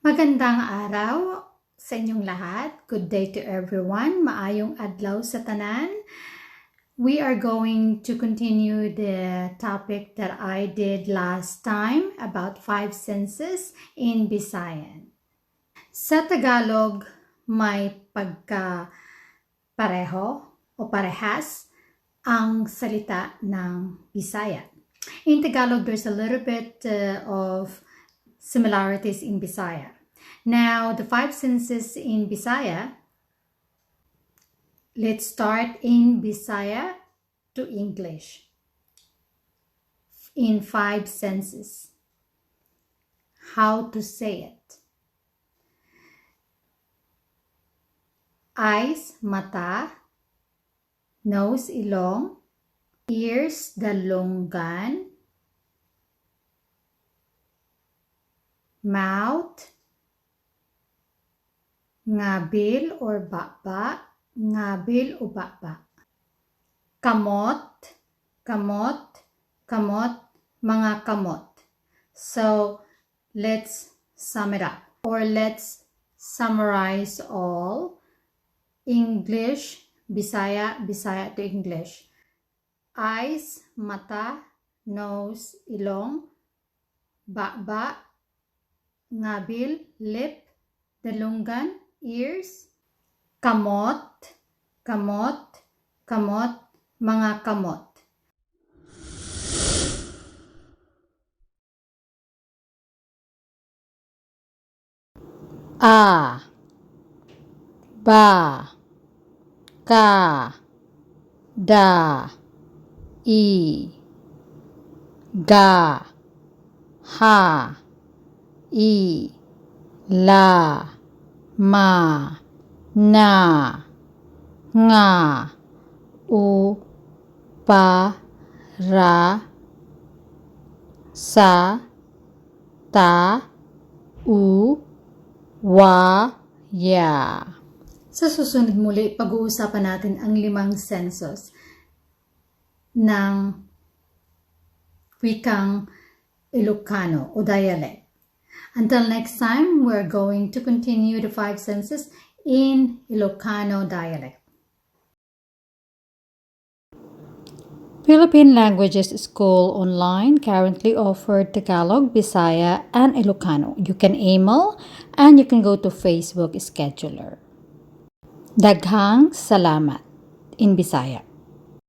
Magandang araw sa inyong lahat. Good day to everyone. Maayong adlaw sa tanan. We are going to continue the topic that I did last time about five senses in Bisayan. Sa Tagalog, may pagka pareho o parehas ang salita ng Bisaya. In Tagalog, there's a little bit of similarities in Bisaya. Now, the five senses in Bisaya, let's start in Bisaya to English. In five senses. How to say it. Eyes, mata. Nose, ilong. Ears, dalunggan. Mouth, ngabil or baba, ngabil o baba. Kamot, kamot, kamot, mga kamot. So, let's sum it up or let's summarize all English, Bisaya, Bisaya to English. Eyes, mata, nose, ilong, baba, ngabil, lip, dalunggan, ears, kamot, kamot, kamot, mga kamot. A, ba, ka, da, i, ga, ha, i, la, ma, na, nga, u, pa, ra, sa, ta, u, wa, ya. Sa susunod muli, pag-uusapan natin ang limang sensos ng wikang Ilocano o dialect. Until next time, we're going to continue the five senses in Ilocano dialect. Philippine Languages School Online currently offered Tagalog, Bisaya, and Ilocano. You can email and you can go to Facebook Scheduler. Daghang salamat in Bisaya.